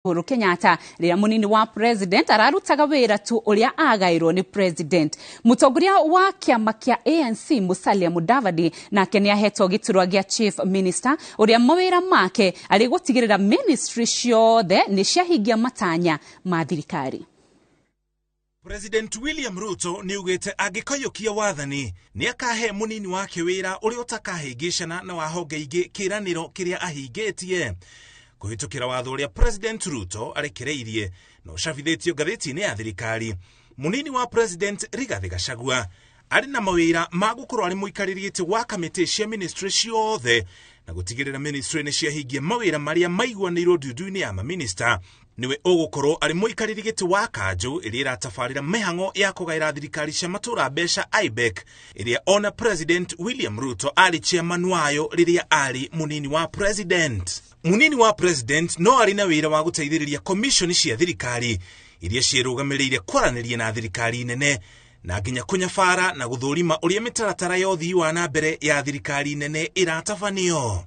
Uhuru Kenyatta rĩrĩa mũnini wa president ararutaga wĩra tu ũrĩa agaĩrwo nĩ president. Mũtongoria wa kĩama kĩa ANC Musalia Mudavadi nake nĩ ahetwo gĩturwa gĩa chief minister ũrĩa mawĩra make arĩ gũtigĩrĩra ministry ciothe nĩ ciahingia matanya ma thirikari. President William Ruto nĩ augĩte angĩkaiyũkia wathani nĩ akahe mũnini wake wĩra ũrĩa ũtakahĩngĩcana na wa honge ingĩ kĩĩranĩro kĩrĩa ahingĩtie. Kũhĩtũkĩra watho ũrĩa President Ruto arekereirie na ũcabithĩtio ngathĩti-inĩ ya thirikari, mũnini wa President Rigathĩ Gachagua arĩ na mawĩra ma gũkorwo arĩ mũikarĩri gĩtĩ wa kamĩtĩ cia ministry ciothe na gũtigĩrĩra ministry nĩ ciahingia mawĩra marĩa maiguanĩirwo ndundu-inĩ ya maminista. Nĩwe ũgũkorwo arĩ mũikarĩri gĩtĩ wa kanjũ ĩrĩa ĩratabarĩra mĩhang'o ya kũgaĩra thirikari cia matũũra mbeca IBEC, ĩrĩa ona President William Ruto arĩ chairman wayo rĩrĩa arĩ mũnini wa president. Mũnini wa president no arĩ na wĩra wa gũteithĩrĩria commission cia thirikari iria ciĩrũgamĩrĩire kwaranĩria na thirikari nene na nginya kũnyabara na gũthũrima ũrĩa mĩtaratara ya ũthii wa na mbere ya thirikari nene ĩratabanio.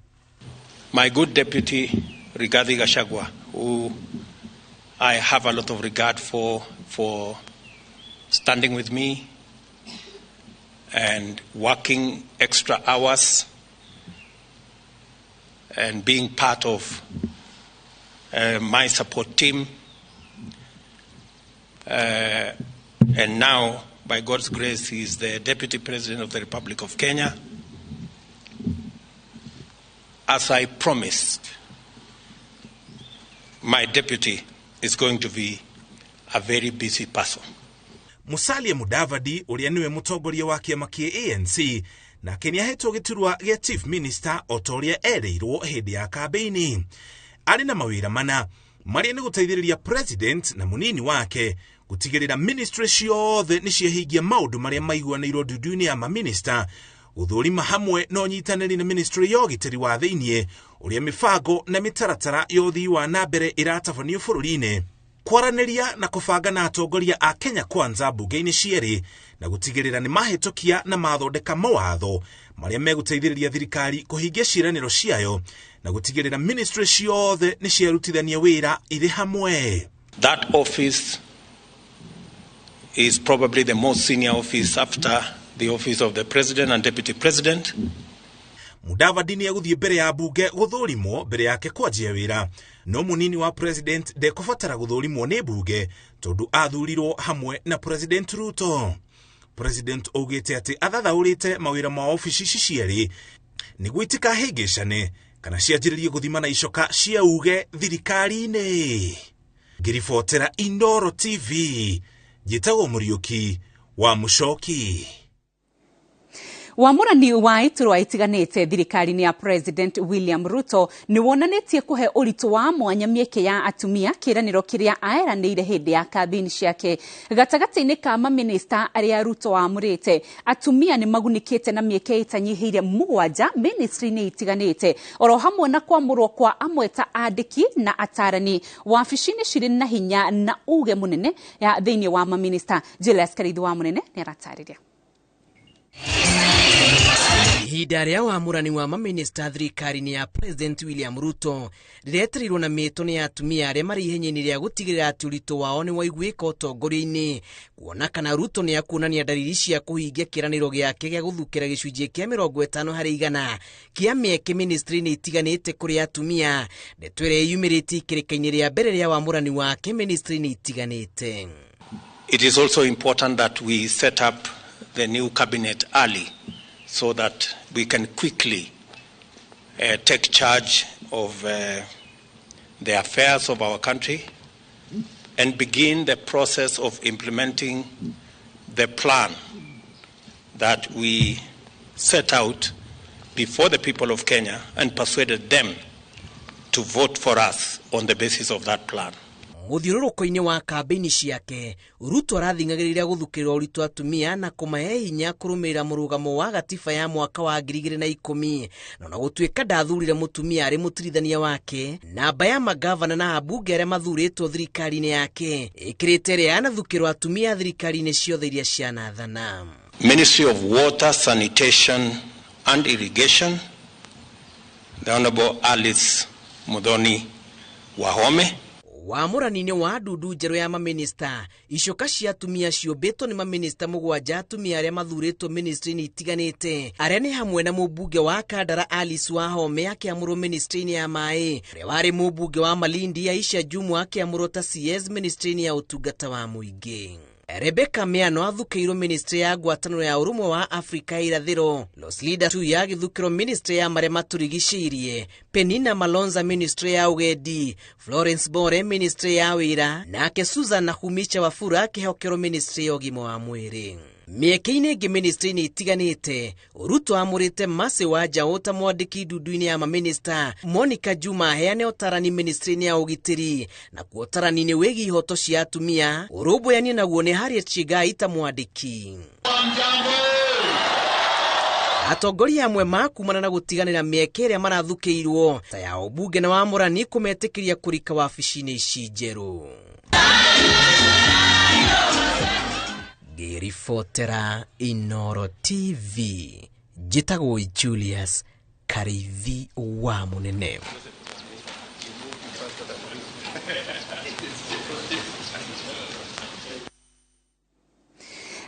My good deputy Rigathi Gachagua, who I have a lot of regard for standing with me and working extra hours and being part of my support team. And now, by God's grace, he is the Deputy President of the Republic of Kenya. As I promised, my deputy is going to be a very busy person. Musalia Mudavadi ũrĩa nĩwe mũtongoria wa kĩama kĩa ANC nake nĩ ahetwo gĩturwa gĩa chief minister o ta ũrĩa erĩirwo hĩndĩ ya kambĩini. Arĩ na mawĩra mana marĩa nĩ gũteithĩrĩria president na mũnini wake gũtigĩrĩra ministry ciothe nĩ ciahingia maũndũ marĩa maiguanĩirwo ndundu-inĩ ya maminista, gũthũrima hamwe na ũnyitanĩri na ministry ya ũgitĩri wa thĩiniĩ ũrĩa mĩbango na mĩtaratara ya ũthii wa na mbere ĩratabanio bũrũri-inĩ, kwaranĩria na kũbanga na atongoria a Kenya Kwanza mbunge-inĩ cierĩ na gũtigĩrĩra nĩ mahĩtũkia na mathondeka mawatho marĩa megũteithĩrĩria thirikari kũhingia ciĩranĩro ciayo na gũtigĩrĩra ministry ciothe nĩ ciarutithania wĩra irĩ hamwe. That office is probably the most senior office after the office of the president and deputy president. Mudavadi nĩ egũthiĩ mbere ya mbunge gũthũrimwo mbere yake kwanjia wĩra, no mũnini wa president ndekũbatara gũthũrimwo nĩ mbunge tondũ athurirwo hamwe na President Ruto. President augĩte atĩ athathaũrĩte mawĩra ma obici ici cierĩ nĩguo itikahĩngĩcane kana cianjĩrĩrie gũthima na icoka cia uge thirikari-inĩ. Ngĩribotera Inooro TV, njĩtagwo Mũriũki wa Mũcoki. Wamũrani wa iturwa itiganĩte thirikari-inĩ ya President William Ruto nĩ wonanĩtie kũhe ũritũ wa mwanya mĩeke ya atumia kĩĩranĩro kĩrĩa aeranĩire hĩndĩ ya kambĩini ciake. Gatagatĩ-inĩ ka maminista arĩa Ruto amũrĩte, atumia nĩ magunĩkĩte na mĩeke ĩtanyihĩire 7 ministry-inĩ itiganĩte, oro hamwe na kwamũrwo kwa amwe ta andĩki na atarani wabici-inĩ cirĩ na hinya na uge mũnene ya thĩinĩ wa maminista. Julius Karithi wa Mũnene nĩ aratarĩria. Ihinda rĩa wamũrani wa maminista thirikari-inĩ ya President William Ruto rĩretereirwo na mĩto nĩ atumia arĩa marĩ ihenya-inĩ rĩa gũtigĩrĩra atĩ ũritũ wao nĩ waiguĩka ũtongoria-inĩ, kuona kana Ruto nĩ akuonania ndariri cia kũhingia kĩĩranĩro gĩake gĩa gũthukĩra gĩcunjĩ kĩa 50% kĩa mĩeke ministry-inĩ itiganĩte kũrĩ atumia. Ndeto ĩrĩa yumĩrĩtie ikĩrĩka-inĩ rĩa mbere rĩa wamũrani wake ministry-inĩ itiganĩte. It is also important that we set up the new cabinet early so that we can quickly take charge of the affairs of our country and begin the process of implementing the plan that we set out before the people of Kenya and persuaded them to vote for us on the basis of that plan. Mũthiũrũrũko-inĩ wa kambĩini ciake, Ruto arathing'agĩrĩria gũthukĩrĩra ũritũ atumia na kũmahe hinya kũrũmĩrĩra mũrũgamo wa gatiba ya mwaka wa 2010. Na ona gũtuĩka ndathurire mũtumia arĩ mũtirithania wake, namba ya magavana na ambunge arĩa mathurĩtwo thirikari-inĩ yake ĩkĩrĩte ĩrĩa yanathukĩrwo atumia thirikari-inĩ ciothe iria cianathana. Ministry of Water, Sanitation and Irrigation, the Honorable Alice Muthoni Wahome. Wamũrani-inĩ wa ndundu njerũ ya mamĩnĩsta, icoka cia atumia ciũmbĩtwo nĩ mamĩnĩsta 7 atumia arĩa mathurĩtwo ministry-inĩ itiganĩte, arĩa nĩ hamwe na mũmbunge wa Kandara Alice Wahome akĩamũrwo ministry-inĩ ya maĩ, ũrĩa warĩ mũmbunge wa Malindi Aisha Jumwa akĩamũrwo ta CS ministry-inĩ ya ũtungata wa mũingĩ. Rebecca Miano athukĩirwo ministry ya ngwatanĩro ya ũrũmwe wa Afrika irathĩro, Loslida Tuya agĩthukĩrwo ministry ya marĩa matũrigicĩirie, Penina Malonza ministry ya ũgendi, Florence Bore ministry ya wĩra, nake Susan Nakhumicha Wafula akĩhokerwo ministry ya ũgima wa mwĩrĩ. Mĩeke-inĩ ĩngĩ ministry-inĩ itiganĩte, Ruto amũrĩte Mercy Wanjaũ ta mwandĩki ndundu-inĩ ya mamĩnĩsta, Monica Juma aheane ũtarani ministry-inĩ ya ũgitĩri, nakuo ũtarani-inĩ wĩgiĩ ihoto cia atumia, ũrũmbũyania naguo nĩ Harriet Chigai ta mwandĩki. Atongoria amwe makumana na gũtiganĩra mĩeke ĩrĩa marathukĩirwo ta ya ũmbunge na wamũrani kũmetĩkĩria kũrika wabici-inĩ ici njerũ. Ngĩribotera Inooro TV, njĩtagwo Julius Kariithi wa Mũnene.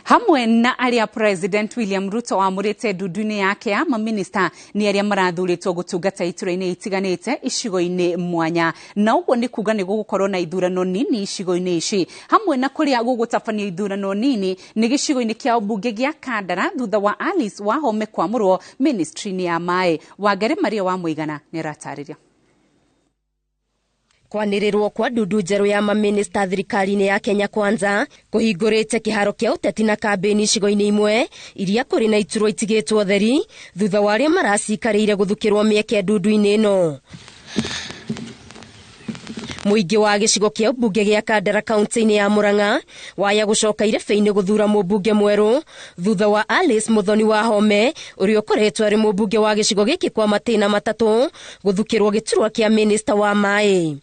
Hamwe na arĩa President William Ruto amũrĩte ndundu-inĩ yake ya mamĩnĩsta nĩ arĩa marathurĩtwo gũtungata itũra-inĩ itiganĩte icigo-inĩ mwanya, na ũguo nĩ kuga nĩ gũgũkorwo na ithurano nini icigo-inĩ ici. Hamwe na kũrĩa gũgũtabanio ithurano nini nĩ gĩcigo-inĩ kĩa ũmbunge gĩa Kandara thutha wa Alice Wahome kwamũrwo ministry-inĩ ya maĩ. Wangari Maria wa Mũigana nĩ aratarĩria. Kwanĩrĩrwo kwa ndundu njerũ ya mamĩnĩsta thirikari-inĩ ya Kenya Kwanza kũhingũrĩte kĩharo kĩa ũteti na kambĩini icigo-inĩ imwe iria kũrĩ na iturwa itigĩtwo theri thutha wa arĩa maracikarĩire gũthukĩrwo mĩeke ndundu-inĩ ĩno. Mũingĩ wa gĩcigo kĩa ũmbunge gĩa Kandara kaunti-inĩ ya Murang'a waya gũcoka irebe-inĩ gũthura mũmbunge mwerũ thutha wa Alice Muthoni Wahome ũrĩa ũkoretwo arĩ mũmbunge wa gĩcigo gĩkĩ kwa matĩna matatũ gũthukĩrwo gĩturwa kĩa minista wa maĩ.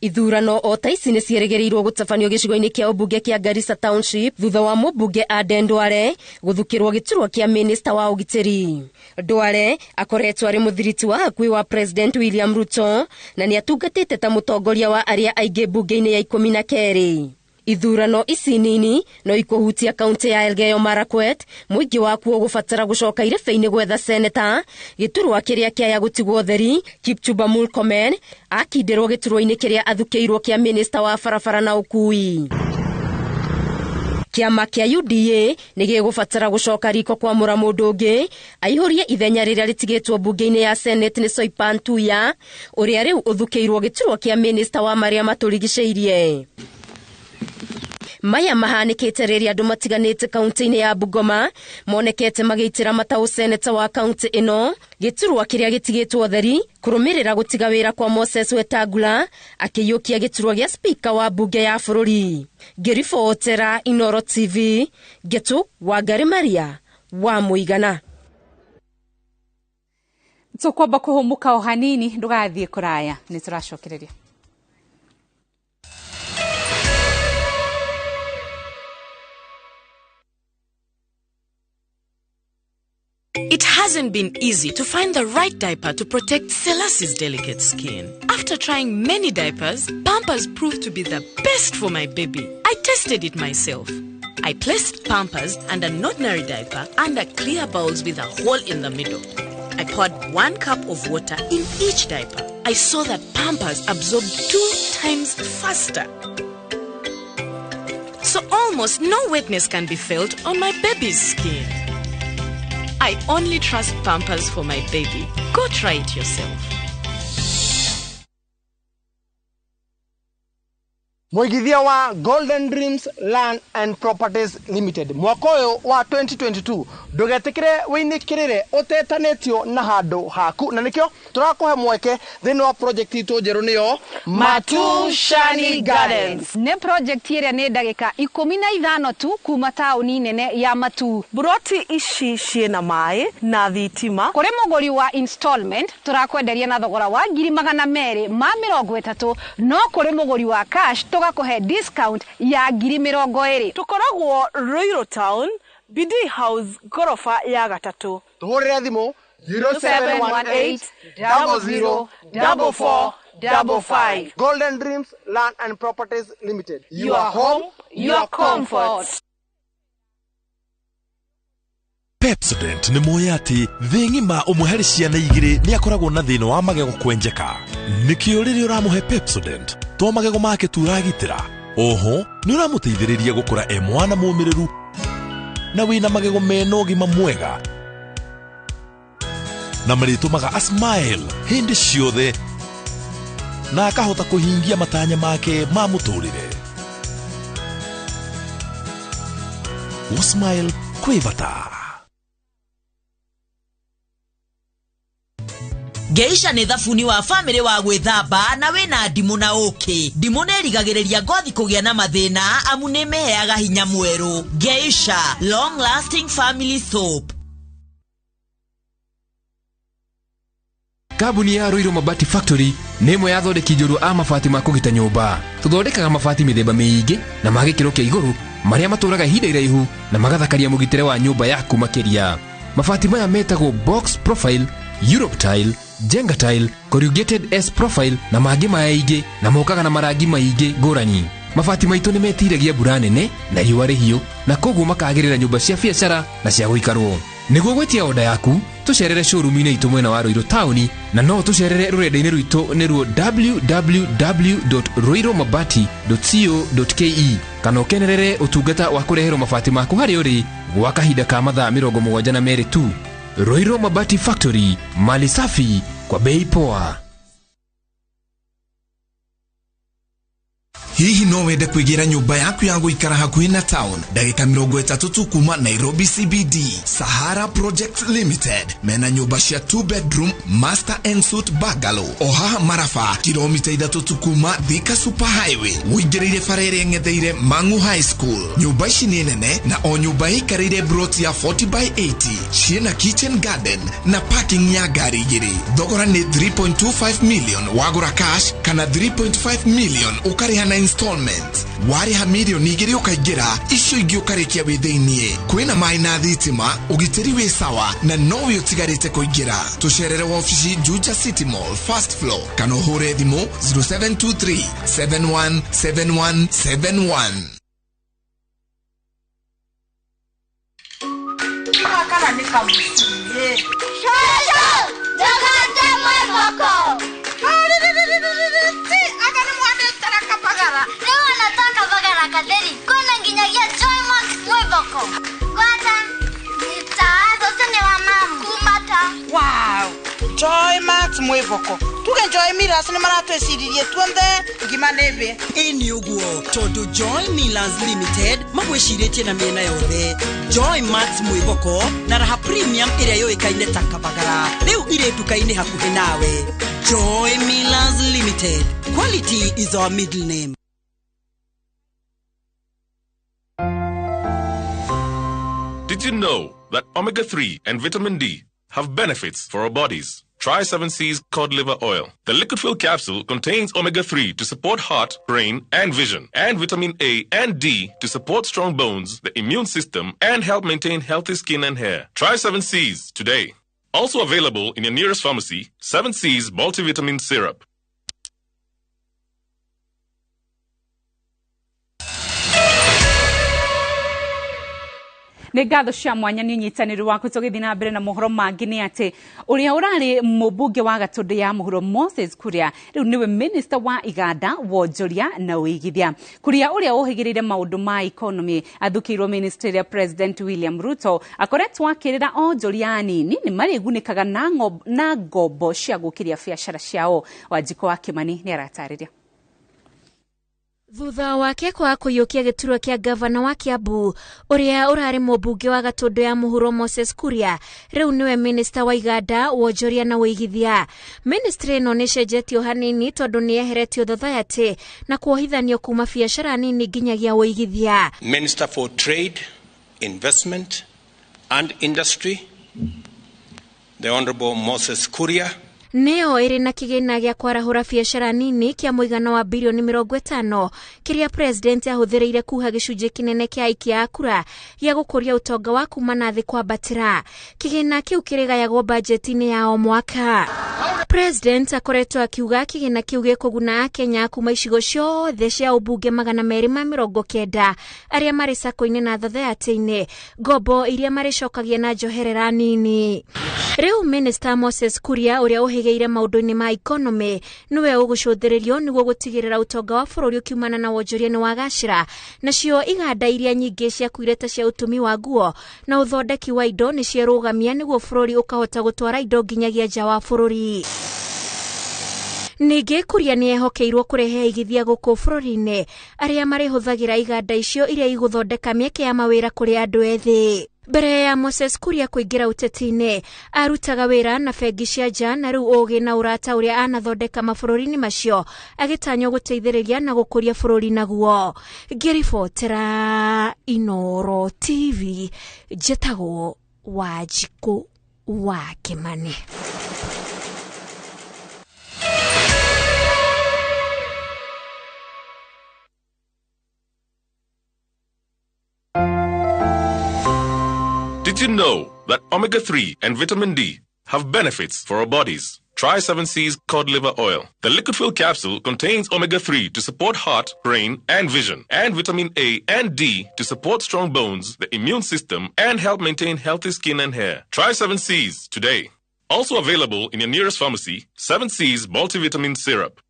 Ithurano o ta ici nĩ ciĩrĩgĩrĩirwo gũtabanio gĩcigo-inĩ kĩa ũmbunge kĩa Garissa Township thutha wa mũmbunge Aden Duale gũthukĩrwo gĩturwa kĩa minista wa ũgitĩri. Duale akoretwo arĩ mũthiriti wa hakuhĩ wa President William Ruto na nĩ atungatĩte ta mũtongoria wa arĩa aingĩ mbunge-inĩ ya 12. Ithurano ici nini no ikũhutia kaunti ya Elgeyo Marakwet, mũingĩ wakuo gũbatara gũcoka irebe-inĩ gwetha seneta gĩturwa kĩrĩa kĩaya gũtigwo theri. Kipchumba Murkomen akindĩrwo gĩturwa-inĩ kĩrĩa athukĩirwo kĩa minista wa barabara na ũkui. Kĩama kĩa UDA nĩ gĩgũbatara gũcoka riko kwamũra mũndũ ũngĩ aihũrie ithenya rĩrĩa rĩtigĩtwo mbunge-inĩ ya Senate nĩ Soipan Tuya ũrĩa rĩu ũthukĩirwo gĩturwa kĩa minista wa marĩa matũrigicĩirie. Maya mahanĩkĩte rĩrĩa andũ matiganĩte kaunti-inĩ ya Bungoma monekete magĩitĩra mataũ seneta wa kaunti ĩno gĩturwa kĩrĩa gĩtigĩtwo theri kũrũmĩrĩra gũtiga wĩra kwa Moses Wetangula akĩiyũkia gĩturwa gĩa spika wa mbunge ya bũrũri. Ngĩribotera Inooro TV, Ngetu Wangari Maria wa Mũigana. Tũkwamba kũhũmũka o hanini, ndũgathiĩ kũraya, nĩ tũracokereria. It hasn't been easy to find the right diaper to protect Selassie's delicate skin. After trying many diapers, Pampers proved to be the best for my baby. I tested it myself. I placed Pampers and an ordinary diaper under clear bowls with a hole in the middle. I poured 1 cup of water in each diaper. I saw that Pampers absorbed 2 times faster. So almost no wetness can be felt on my baby's skin. I only trust Pampers for my baby. Go try it yourself. Mũigithia wa Golden Dreams Land and Properties Limited mwaka ũyũ wa 2022 ndũgetĩkĩre wĩinĩkĩrĩre ũtetanĩtio na handũ haku, na nĩkĩo tũrakũhe mweke thĩinĩ wa project itũ njerũ nĩyo Matushani Gardens. Nĩ project ĩrĩa nĩ ndagĩka 15 tu kuma taũni nene ya Matu. Buroti ici ciĩna maĩ na thitima. Kũrĩ mũgũri wa installment tũrakwenderia na thogora wa 230,000, no kũrĩ mũgũri wa cash tũgakũhe discount ya 20,000. Tũkoragwo Ruiru Town, BD House, gorofa ya 3. Tũhũrĩre thimũ 0718 00 44 55. Golden Dreams Land and Properties Limited. Your home, your comfort. Pepsodent nĩ moĩ atĩ thĩ ng'ima ũmwe harĩ ciana igĩrĩ nĩ akoragwo na thĩna wa magego kwenjeka. Nĩkĩo rĩrĩa ũramũhe Pepsodent to magego make tu ũragitĩra, oho nĩ ũramũteithĩrĩria gũkũra e mwana mũmĩrĩru na wĩna magego mena ũgima mwega na marĩtũmaga a smile hĩndĩ ciothe na akahota kũhingia matanya make ma mũtũrĩre. Gũ-smile kwĩ bata. Geisha nĩ thabuni wa famĩlĩ wa gwĩthamba na wĩna ndimũ na ũkĩ. Ndimũ nĩ ĩrigagĩrĩria ngothi kũgĩa na mathĩna amu nĩ ĩmĩheaga hinya mwerũ. Geisha long lasting family soap. Kambuni ya Ruiru Mabati Factory nĩ ĩmwe ya athondeki njorua a mabati ma kũgita nyũmba. Tũthondekaga mabati mĩthemba mĩingĩ na ma gĩkĩro kĩa igũrũ marĩa matũraga ihinda iraihu na magathakaria mũgitĩre wa nyũmba yaku makĩria. Mabati maya metagwo box profile, Europe tile, Jenga tile, corrugated S profile na mangĩ maingĩ na mokaga na marangi maingĩ ngũrani. Mabati maitũ nĩ metiragia mbura nene na riũa rĩhiũ na koguo makagĩrĩra nyũmba cia biacara na cia gũikarwo. Nĩguo gwĩtia oda yaku tũcerere showroom-inĩ itũ mwena wa Ruiru taũni na no tũcerere rũrenda-inĩ rwitũ nĩruo www.ruirumabati.co.ke kana ũkenerere ũtungata wa kũreherwo mabati maku harĩa ũrĩ gwa kahinda ka mathaa 72 tu. Ruiru Mabati Factory, mali safi kwa bei poa. Hihi no wende kwĩgĩra nyũmba yaku ya gũikara hakuhĩ na town ndagĩka 30 tu kuma Nairobi CBD. Sahara Project Limited mena nyũmba cia 2 bedroom master and suite bungalow o haha Maraba, kilomita 3 tu kuma Thika Super Highway ũingĩrĩire bara ĩrĩa ĩng'etheire Mangu High School. Nyũmba ici nĩ nene na o nyũmba ĩikarĩire plot ya 40 by 80, ciĩna kitchen garden na parking ya ngari igĩrĩ. Thogora nĩ 3.25 million wagũra cash kana 3.5 million ũkarĩha na installment. Warĩha milioni 2 ũkaingĩra, icio ingĩ ũkarĩkia wĩ thĩiniĩ. Kwĩna maĩ na thitima, ũgitĩri wĩ sawa na nowe ũtigarĩte kũingĩra. Tũcerere wabici Juja City Mall first floor kana ũhũre thimũ 0723 717171. Joy Max mwivoko tuge Joy Millers nĩ maratwĩciririe tuonthe ngima nĩbĩ ĩni ũguo tondũ Joy Millers Limited magwĩcirĩtie na mĩena yothe. Joy Max mwivoko na raha premium ĩrĩa yũĩkaine ta Kabagara rĩu irĩ nduka-inĩ hakuhĩ nawe. Joy Millers Limited, quality is our middle name. Did you know that omega-3 and vitamin D have benefits for our bodies? Try 7C's cod liver oil. The liquid fill capsule contains omega-3 to support heart, brain, and vision, and vitamin A and D to support strong bones, the immune system, and help maintain healthy skin and hair. Try 7C's today. Also available in your nearest pharmacy, 7C's multivitamin syrup. Nĩ ngatho cia mwanya nĩ ũnyitanĩri waku tũgĩthiĩ na mbere na mohoro mangĩ nĩ atĩ ũrĩa ũrarĩ mũmbunge wa Gatũndũ ya mũhuro Moses Kuria rĩu nĩwe minister wa iganda, wonjoria na ũigithia. Kuria ũrĩa ũhĩgĩrĩire maũndũ ma economy athukĩirwo ministry ya President William Ruto akoretwo akĩrĩra onjoria anini nĩ marĩgunĩkaga na ngombo cia gũkĩria biacara ciao. Wanjikũ wa Kĩmani nĩ aratarĩria. Thutha wake kwaga kũiyũkia gĩturwa kĩa gavana wa Kiambu ũrĩa ũrarĩ mũmbunge wa Gatũndũ ya mũhuro Moses Kuria rĩu nĩwe minister wa iganda, wonjoria na ũigithia. Ministry ĩno nĩ ĩcenjetio hanini tondũ nĩ yeheretio thathayatĩ na kuohithanio kuma biacara nini nginyagia ũigithia. Minister for Trade, Investment and Industry, the Honorable Moses Kuria. Nĩyo ĩrĩ na kĩgĩna gĩa kwarahũra biacara nini kĩa mũigana wa birioni 50 kĩrĩa president ahũthĩrĩire kuha gĩcunjĩ kĩnene kĩa aikia a kura gĩa gũkũria ũtonga wa kuma na thĩ kwambatĩra. Kĩgĩna kĩu kĩrĩgayagwo bajeti-inĩ ya o mwaka. President akoretwo akiuga kĩgĩna kĩu gĩkũguna Akenya kuma icigo ciothe cia ũmbunge 290 arĩa marĩ sako-inĩ na thathayaty-inĩ, ngombo iria marĩcokagia na njoherera nini. Rĩu Minister Moses Kuria ũrĩa ũhĩgĩire maũndũ-inĩ ma economy nĩwe ũgũcũthĩrĩrio nĩguo gũtigĩrĩra ũtonga wa bũrũri ũkiumana na wonjoria nĩ wagacĩra, nacio iganda iria nyingĩ ciakuire ta cia ũtumi wa nguo na ũthondeki wa indo nĩ cierũgamia nĩguo bũrũri ũkahota gũtwara indo nginyagia nja wa bũrũri. Ningĩ Kuria nĩ ehokeirwo kũrehe aigithia gũkũ bũrũri-inĩ arĩa marĩhũthagĩra iganda icio iria igũthondeka mĩeke ya mawĩra kũrĩ andũ ethĩ. Mbere ya Moses Kuria kũingĩra ũteti-inĩ, arutaga wĩra na bengi cia nja na rĩu ũgĩ na ũrata ũrĩa anathondeka mabũrũri-inĩ macio agĩtanywo gũteithĩrĩria na gũkũria bũrũri naguo. Ngĩribotera Inoro TV, njĩtagwo Wanjikũ wa Kĩmani. Did you know that omega-3 and vitamin D have benefits for our bodies? Try 7C's cod liver oil. The liquid fill capsule contains omega-3 to support heart, brain, and vision, and vitamin A and D to support strong bones, the immune system, and help maintain healthy skin and hair. Try 7C's today. Also available in your nearest pharmacy, 7C's multivitamin syrup.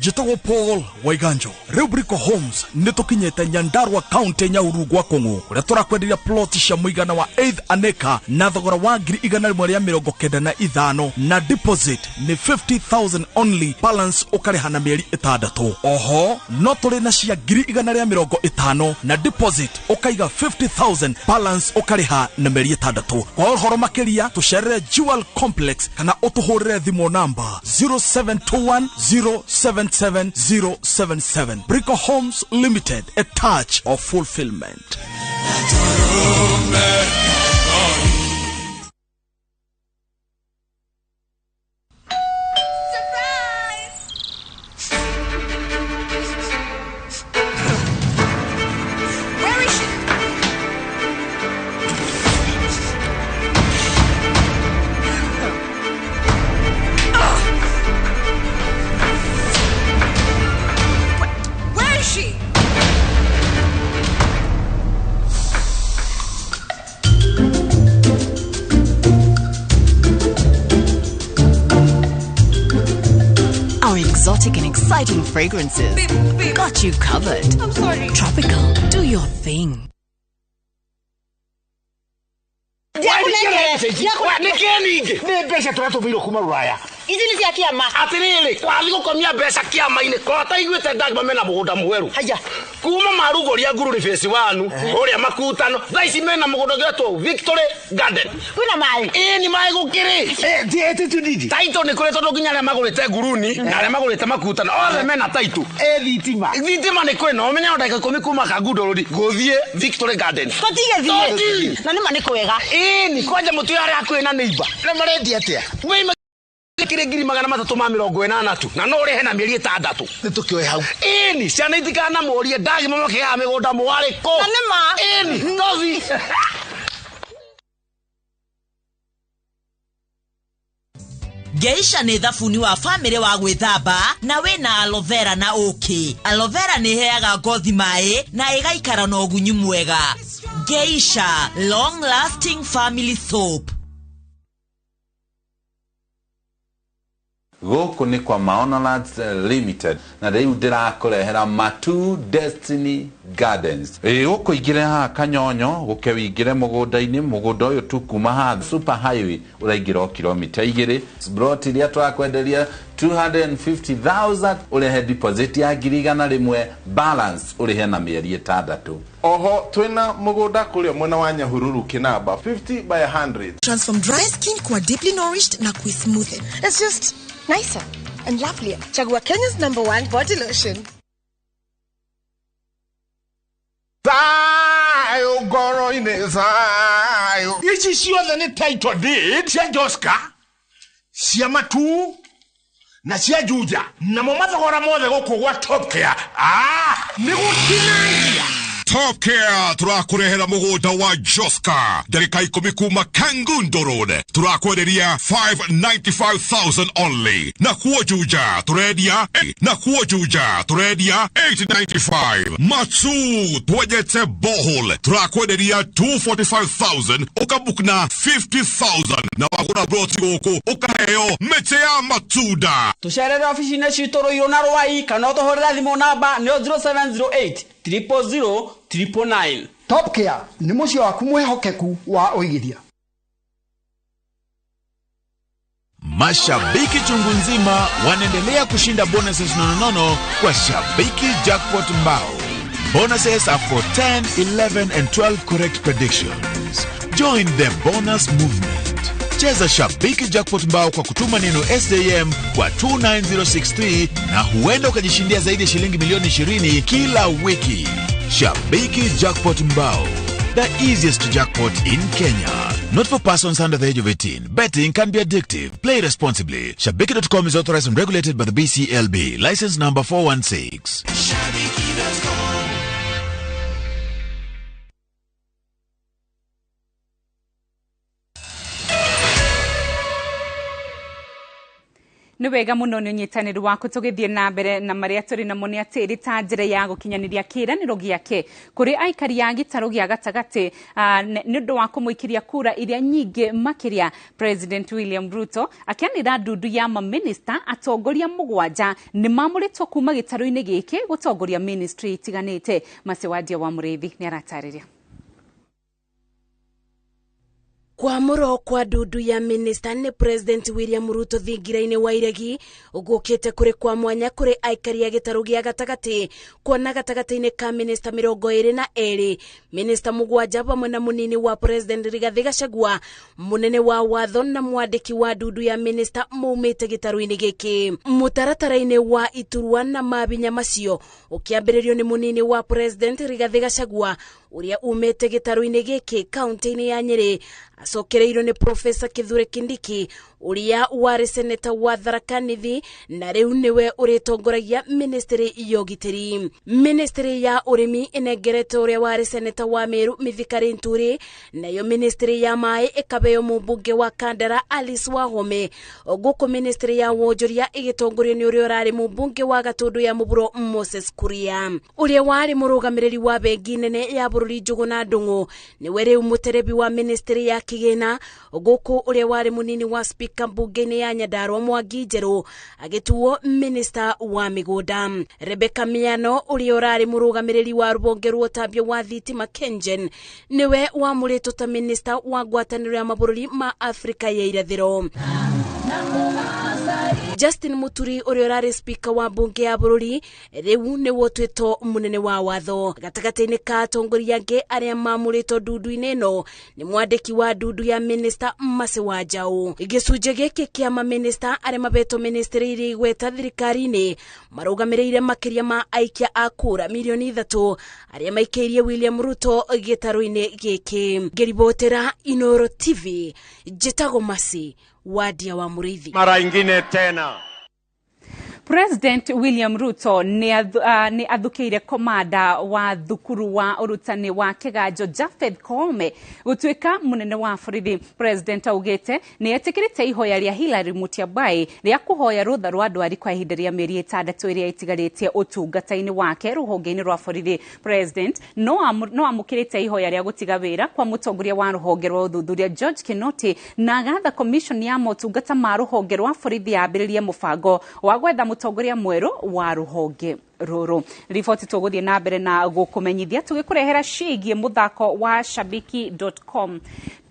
Njĩtagwo Paul Waiganjo. Rĩu Brico Homes nĩ tũkinyĩte Nyandarua County Nyahururu gwa Kũng'ũ kũrĩa tũrakwenderia plot cia mũigana wa 8 an acre na thogora wa 195,000 na deposit nĩ 50,000 only, balance ũkarĩha na mĩeri 6. Oho no tũrĩ na cia 150,000 na deposit ũkaiga 50,000, balance ũkarĩha na mĩeri 6. Kwa ũhoro makĩria tũcerere Jewel Complex kana ũtũhũrĩre thimũ namba 0721 077 077. Brico Homes Limited, a touch of fulfillment. Where is she? Where is she? Our exotic and exciting fragrances got you covered. I'm sorry. Tropical, do your thing. Nĩkĩ ningĩ nĩ mbeca tũratũmĩirwo kuma rũraya Ici nĩ cia kĩama. Atĩrĩrĩ, wathiĩ gũkomia mbeca kĩama-inĩ korwo taiguĩte ndagima mena mũgũnda mwerũ. Haya. Kuma marugũria ngururi phase 1 ũrĩa makutano thaa ici mena mũgũnda ũgĩtwo Victory Garden. Kwĩna maĩ? Ĩĩ nĩ maĩ gũkĩrĩ. Taitũ nĩ kũrĩ tondũ nginya arĩa magũrĩte nguruni na arĩa magũrĩte makutano othe mena taitũ. Thitima. Thitima nĩ kwĩ na ũmenye o ndagĩka 10 kuma Kangundo Road gũthiĩ Victory Garden. Tũtigĩthiĩ. Tũti. Na nĩma nĩ kwega. Ĩĩ ni kwanja mũtwe arĩa hakuhĩ na neighbor. Na marendia atĩa? Wĩ kĩrĩ 380,000 tu na no ũrĩhe na mĩeri 6. Nĩ tũkĩoe hau. Ĩni ciana itikanamũrie ndagima makĩgaga mĩgũnda mwarĩ kũ. Na nĩma. Ĩni tothi. Geisha nĩ thabuni wa famĩlĩ wa gwĩthamba na wĩna aloe vera na ũkĩ. Aloe vera nĩ ĩheaga ngothi maĩ na ĩgaikara na ũgunyu mwega. Geisha long lasting family soap. Gũkũ nĩ kwa Maono Lands Limited na rĩu ndĩrakũrehera Matu Destiny Gardens. Gũkũ ingĩre haha Kanyonyo gũke wĩingĩre mũgũnda-inĩ, mũgũnda ũyũ tu kuma haha super highway ũraingĩra o kilomita 2. Plot iria tũrakwenderia 250,000 ũrĩhe deposit ya 100,000, balance ũrĩhe na mĩeri 6. Oho twina mũgũnda kũrĩa mwena wa Nyahururu Kinamba 50 by 100. Transform dry skin kuwa deeply nourished na kuismoothen. It's just nicer and lovelier. Chagua Kenya's #1 body lotion. Thayo ngoro-inĩ thayo. Ici ciothe nĩ title deed cia Joska, cia Matu na cia Juja, namo mathogora mothe gũkũ gwa Top Care nĩ gũtinangia. Top Care tũrakũrehera mũgũnda wa Joska ndagĩka 10 kuma Kangundo Road, tũrakwenderia 595,000 only. Na kuo Juja tũrendia, na kuo Juja tũrendia 895. Matu twenjete borehole tũrakwenderia 245,000, ũkabook na 50,000, na wagũra broti gũkũ ũkaheo mĩtĩ ya matunda. Tũcerere ofici-inĩ citũ Rũirũ na Rwai, kana ũtũhũrĩre thimũ namba nĩyo 0708 000 999. Top Care nĩ mũciĩ waku mwĩhokeku wa ũigithia. Mashabiki chungu nzima wanaendelea kushinda bonuses nononono kwa Shabiki Jackpot Mbao. Bonuses are for 10, 11 and 12 correct predictions. Join the bonus movement. Cheza Shabiki Jackpot Mbao kwa kutuma neno SJM kwa 29063 na huenda ukajishindia zaidi ya shilingi milioni 20 kila wiki. Shabiki Jackpot Mbao, the easiest jackpot in Kenya. Not for persons under the age of 18. Betting can be addictive. Play responsibly. Shabiki.com is authorized and regulated by the BCLB. License number 416. Shabiki.com. Nĩ wega mũno nĩ ũnyitanĩri waku tũgĩthiĩ na mbere na marĩa tũrĩ namo nĩ atĩ ĩrĩ ta njĩra ya gũkinyanĩria kĩĩranĩro gĩake kũrĩ aikari a gĩtarũ gĩa gatagatĩ nĩ ũndũ wa kũmũikĩria kura iria nyingĩ makĩria. President William Ruto akĩanĩra ndundu ya mamĩnĩsta atongoria 7 nĩ mamũrĩtwo kuma gĩtarũ-inĩ gĩkĩ gũtongoria ministry itiganĩte. Macewadia wa Mũrĩithi nĩ aratarĩria. Kwamũrwo kwa ndundu ya minista nĩ President William Ruto thingira-inĩ wa iregi gũkĩte kũrĩ kwa mwanya kũrĩ aikari a gĩtarũ gĩa gatagatĩ, kuona gatagatĩ-inĩ ka minista 22, minista 7 hamwe na mũnini wa President Rigathi Gachagua, mũnene wa watho na mwandĩki wa ndundu ya minista maumĩte gĩtarũ-inĩ gĩkĩ. Mũtaratara-inĩ wa iturwa na mabinya macio ũkĩambĩrĩrio nĩ mũnini wa President Rigathi Gachagua ũrĩa umĩte gĩtarũ-inĩ gĩkĩ kaunti-inĩ ya Nyĩrĩ, acokereirwo nĩ Professor Kithure Kindiki ũrĩa warĩ seneta wa Tharaka Nithi na rĩu nĩwe ũrĩtongoragia ministry ya ũgitĩri. Ministry ya ũrĩmi ĩnengerete ũrĩa warĩ seneta wa Meru Mithika Linturi, nayo ministry ya maĩ ĩkabeo mũmbunge wa Kandara Alice Wahome, gũkũ ministry ya wonjoria ĩgĩtongorio nĩ ũrĩa ũrarĩ mũmbunge wa Gatũndũ ya Mũburo Moses Kuria. Ũrĩa warĩ mũrũgamĩrĩri wa bengi nene ya bũrũri Njũgũna Ndung'u nĩwe rĩu mũterebi wa ministry ya kĩgĩna, gũkũ ũrĩa warĩ mũnini wa speaker mbunge-inĩ ya Nyandarua Mwangi Njerũ agĩtuo minister wa mĩgũnda. Rebecca Miano ũrĩa ũrarĩ mũrũgamĩrĩri wa rũhonge rwa ũtambia wa thitima KenGen nĩwe wamũrĩtwo ta minister wa ngwatanĩro ya mabũrũri ma Afrika ya irathĩro. Justin Muturi ũrĩa ũrarĩ speaker wa mbunge ya bũrũri rĩu nĩwe ũtuĩtwo mũnene wa watho. Gatagatĩ-inĩ ka atongoria angĩ arĩa mamũrĩtwo ndundu-inĩ ĩno nĩ mwandĩki wa ndundu ya minister Mercy Wanjaũ. Gĩcunjĩ gĩkĩ kĩa mamĩnĩsta arĩa mabetwo ministry iria igweta thirikari-inĩ marũgamĩrĩire makĩria ma aikia a kura milioni 3 arĩa maikĩirie William Ruto gĩtarũ-inĩ gĩkĩ. Ngĩribotera Inoro TV, njĩtagwo Mercy Wadia wa Mũrĩithi. Mara ingine tena President William Ruto nĩ athukĩire komanda wa thukuru wa ũrutani wa kĩganjo Japheth Koome gũtuĩka mũnene wa borithi. President augĩte nĩ etĩkĩrĩte ihoya rĩa Hillary Mutyambai rĩa kũhoya rũtha rwa ndwari kwa ihinda rĩa mĩeri 6 ĩrĩa ĩtigarĩtie ũtungata-inĩ wake rũhonge-inĩ rwa borithi. President no amũkĩrĩte ihoya rĩa gũtiga wĩra kwa mũtongoria wa rũhonge rwa ũthuthuria George Kinoti na agatha commission ya motungata ma rũhonge rwa borithi yambĩrĩrie mũbango wa gwetha mũtongoria mwerũ wa rũhonge rũrũ. Riboti tũgũthiĩ na mbere na gũkũmenyithia tũgĩkũrehera ciĩgiĩ mũthako wa shabiki.com.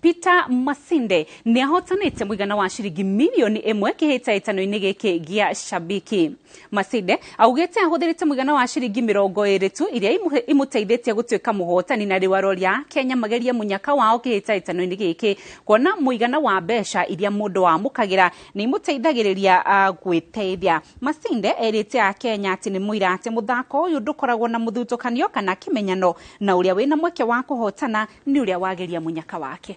Peter Masinde nĩ ahotanĩte mũigana wa ciringi milioni 1 kĩhĩtahĩtano-inĩ gĩkĩ gĩa Shabiki. Masinde augĩte ahũthĩrĩte mũigana wa ciringi 20 tu iria imũteithĩtie gũtuĩka mũhotani na rĩu arori a Kenya magerie mũnyaka wao kĩhĩtahĩtano-inĩ gĩkĩ kuona mũigana wa mbeca iria mũndũ wamũkagĩra nĩ imũteithagĩrĩria gwĩteithia. Masinde erĩte a Kenya atĩ nĩ mũira Aroiga atĩ mũthako ũyũ ndũkoragwo na mũthutũkanio kana kĩmenyano, na ũrĩa wĩna mweke wa kũhotana nĩ ũrĩa wageria mũnyaka wake.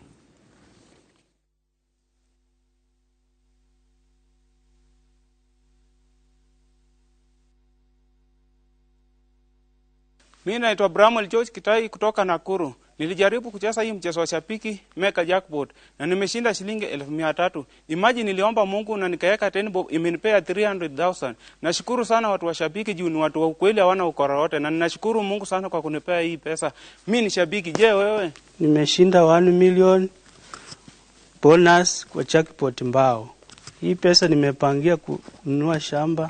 Mimi naitwa Bramwell George Kitai kutoka Nakuru. Nilijaribu kucheza hii mchezo wa Shabiki Mega Jackpot na nimeshinda shilingi 300,000. Imagine, niliomba Mungu na nikaweka 10 bob, imenipea 300,000. Nashukuru sana watu wa Shabiki juu ni watu wa ukweli, hawana ukora wote, na ninashukuru Mungu sana kwa kunipea hii pesa. Mimi ni shabiki. Je, wewe? Nimeshinda 1 million bonus kwa jackpot mbao. Hii pesa nimepangia kununua shamba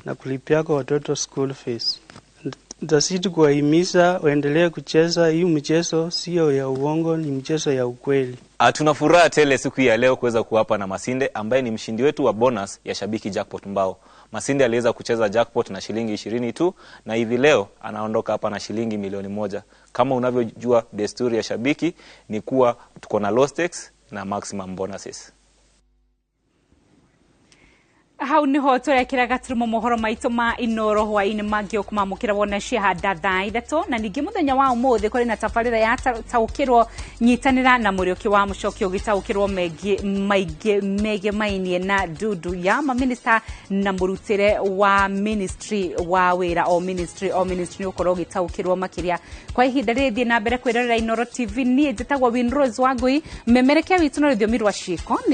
na kulipia kwa watoto school fees. Ntazidi kuwahimiza waendelee kucheza hii mchezo, sio ya uongo, ni mchezo ya ukweli. Tuna furaha tele siku hii ya leo kuweza kuwapa na Masinde ambaye ni mshindi wetu wa bonus ya Shabiki Jackpot mbao. Masinde aliweza kucheza jackpot na shilingi 20 tu na hivi leo anaondoka hapa na shilingi milioni 1. Kama unavyojua, desturi ya Shabiki ni kuwa tuko na low stakes na maximum bonuses. Hau niho turekera gaturumo mohoro maitu ma Inoro hwaini mangĩ ũkũmamũkĩra wona ciahanda thaa 3. Na ningĩ mũthenya wa ũmũthĩ kũrĩ na tabarĩra ya taũkĩrwo, nyitanĩra na Mũrĩũki wa Mũcoki ũgĩtaũkĩrwo mengĩ maingĩ megemainie na ndundu ya maminista na mũrutĩre wa ministry wa wĩra o ministry o ministry, nĩ ũkorwo ũgĩtaũkĩrwo makĩria. Kwa ihinda rĩrĩ, thiĩ na mbere kwĩrorera Inoro TV. Niĩ njĩtagwo Winrose Wangui, memerekia witũ na rũthiomi rwa ciĩko nĩ